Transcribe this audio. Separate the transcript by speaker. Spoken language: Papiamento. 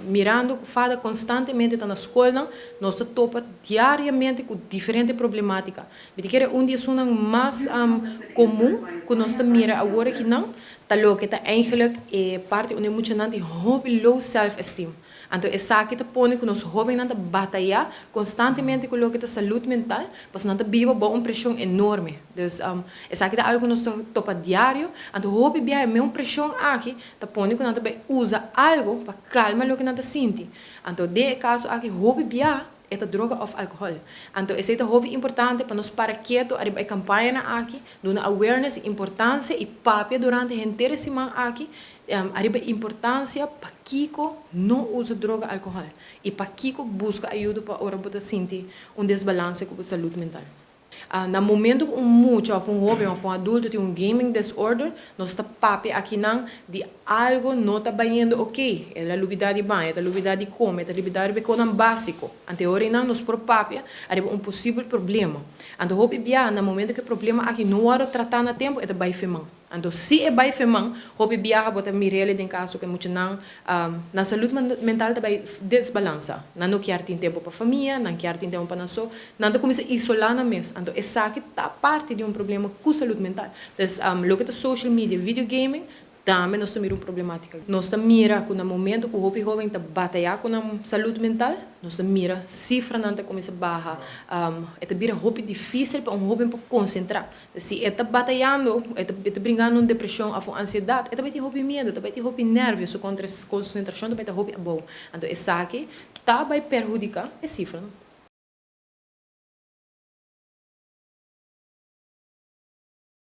Speaker 1: Mirando ku FADA konstantemente ta na skolnan, nos ta topa diariamente ku diferente problemátika. Mi ta kere un di esunnan mas komun ku nos ta mira awor akinan ta loke ta eigenlijk e parti unda e muchanan tin hopi low self esteem. Anto esaki ta pone ku nos hóbennan ta batayá konstantemente ku loke ta salud mental, pasobra nan ta biba bou un preshon enorme. Dus esaki ta algu ku nos ta topa diario. Anto hopi biaha e meun preshon aki ta pone ku nan ta bai usa algu pa kalma loke nan ta sinti. Anto den e kaso aki hopi biaha e ta droga òf alkohòl. Anto esei ta hopi importante pa nos para ketu ariba e kampañanan aki, duna awareness i importansia i papia durante henter e siman aki ariba e importansia pakiko no usa droga alkohòl i pakiko buska ayudo pa ora bo ta sinti un desbalanse ku bo salud mental. Na momento ku un mucha òf un hóben òf un adulto tin un gaming disorder, nos ta papia akinan di algo no ta bayendo oké. El a lubidá di baña, e ta lubidá di kome, e ta lubidá riba e konan básiko. Ante ora einan nos por papia ariba un posibel problema. Anto hopi biaha na momento ku e problema aki no wòrdu tratá na tempu e ta bai feman. Anto si e bai feman, hopi biaha bo ta mir'el den kaso ku e muchanan nan salud mental ta bai desbalansa. Nan no kier tin tempu pa famia, nan kier tin tempu pa nan so. Nan ta kuminsá isolá nan mes. Anto esaki ta parti di un problema ku salud mental. Entonces loke ta social media, video gaming, tambe nos ta mira un problematica. Nos ta mira ku na momento ku hopi hoben ta batayá ku nan salud mental, nos ta mira sifranan ta kuminsá baha. E ta bira hopi difísil pa un hoben por konsentrá. Si e ta batayando, e ta e ta bringando un depresion of un ansiedad, e ta bai tin hopi miedo, e ta bai tin hopi nervio, su konsentracion ta bai ta hopi abou. Anto esaki ta bai perhudica e cifranan.